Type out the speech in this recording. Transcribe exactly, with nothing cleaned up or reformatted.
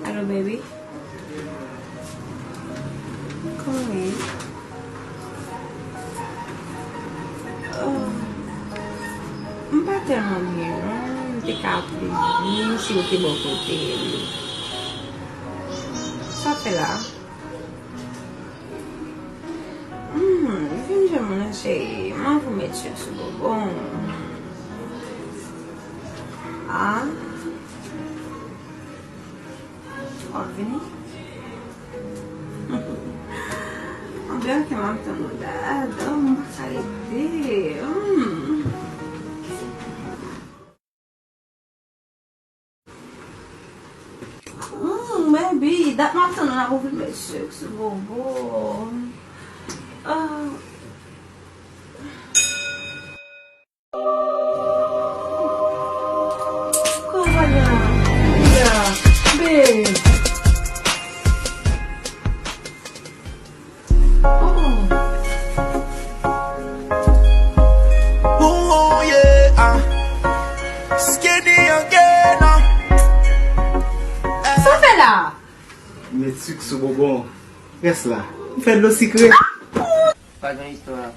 Alo, baby. Kòman w ye? Oh, m pa tèlman byen, non. M te ka vini si w te bò kote m. Sa w fè la? Hmm, vin jwenn mwen, cheri. M anvi w met sik sou bobo w. Ah. W ap vini? Anbyen, ok, m ap tann ou la. Oh, m pa ka rete. Hmm. Mm, baby, dat m ap tann ou la pou vin met sik sou bobo. Ah. Kòman ya? Ya, babe. Oh. Ooh, yeah, ah. Skinny again, ah. Sa w fè la? Met sik sou bonbon. Rès la. M fè dlo sikre. Pa gen istwa.